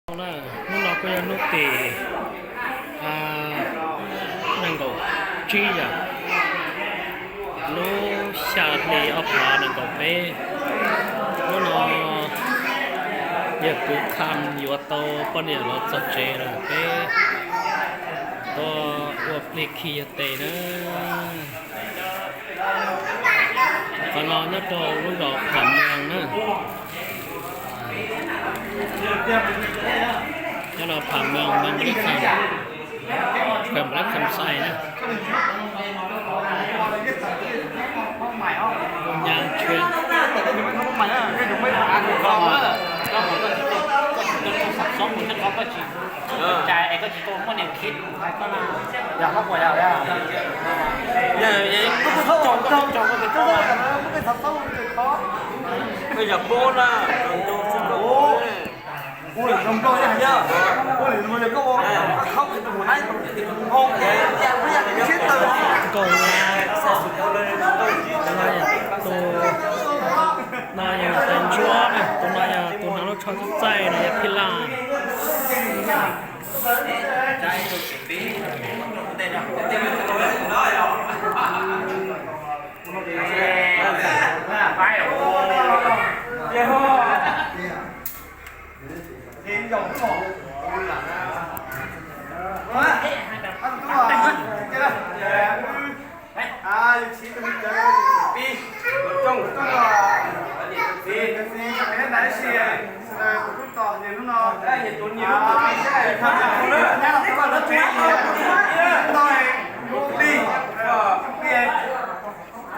Hnub no kuj yog hnub tim nees nkaum tsib yom, lub xya hli ob phav nees nkaum peb. Hnub no yog kuv kham yuav tau poj niam los txog tsev lawm, peb tuaj ua plig khi yog tes na. Qhov no nyob rau lub zos Pham Mees na. Nyob rau Pham Mees, Npab Lab Kham, Pham Lab Kham Xais na. Nya tshuav. Yog pub na. Nkauj, tus no yog tais ntsuab na, tus no yog tus hnav lub tsho txaij txaij no yog phij laj.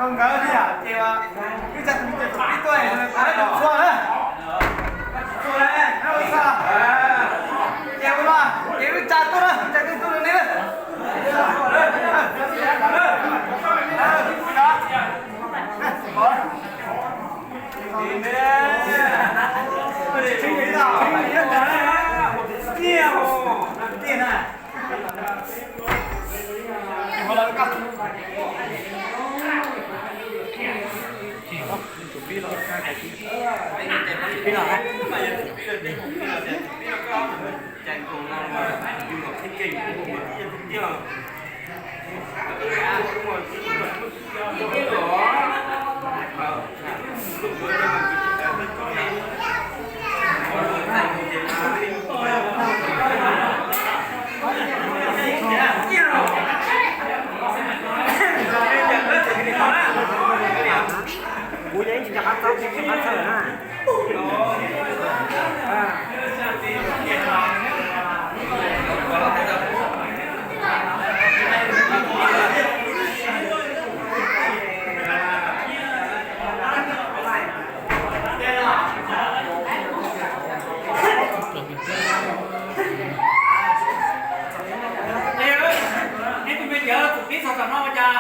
Nkawd li ces wb tsa tus me ces tus pib tuaj, txhua na. Ces ua no, ces wb tsa tuaj na, tsa tuaj rau nej na. Kuv yeej tsis nco qab txawb, tsis nco qab txawb na. Ib tug me cawv tus pib txog tom no ua cas?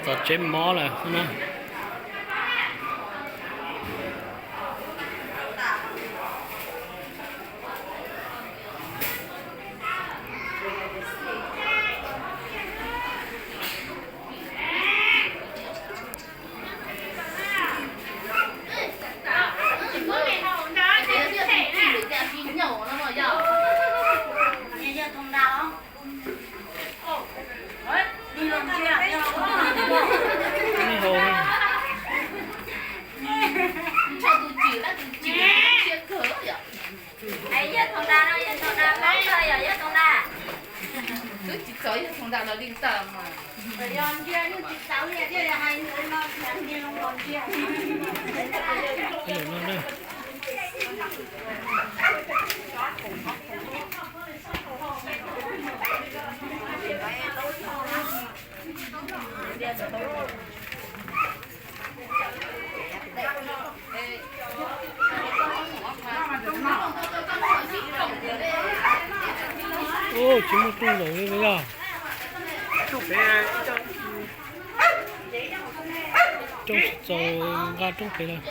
Txog tsev mob lawm na. Ub, tsis muaj rooj zaum li yog. Rooj tsis txaus, nqa rooj pem lawm.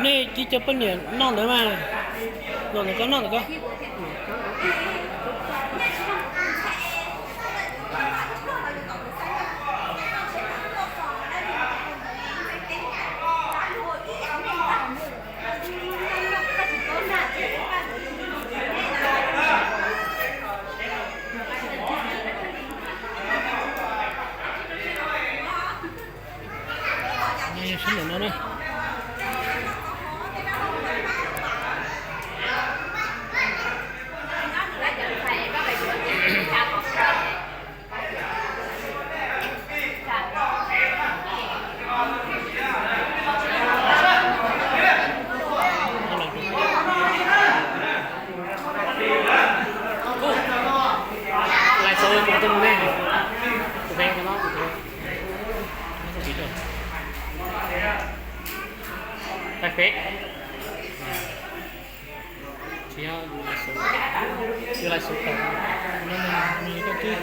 Nej cia cov poj niam noj ntawd mas, los ntawm koj noj ntawm koj. Sib ntawm no na. Lais xauv mus tej mus nej. Tus peb no, tus peb. Lais peb. Tsis yog, yus lais xauv, yus lais xauv tau. No mas nws koj twb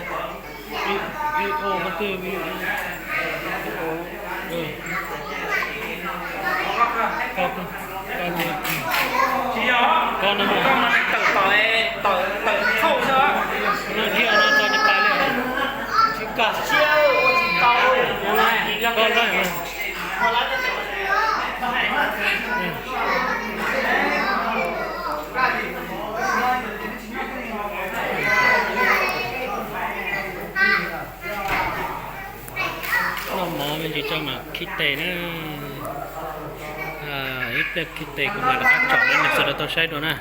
ib, ib o koj twb ib o. Koj, koj, koj no mas tawm tawm tawm thauj xwb. No thiab no tso nws pais li. Tsis kam siab ua tsis tau. Koj lawm. Noj mov me ntsis tso mam khib tes na. Ib pliag khib tes kuv mam rov qab tsom rau nej sawv daws tau saib dua na.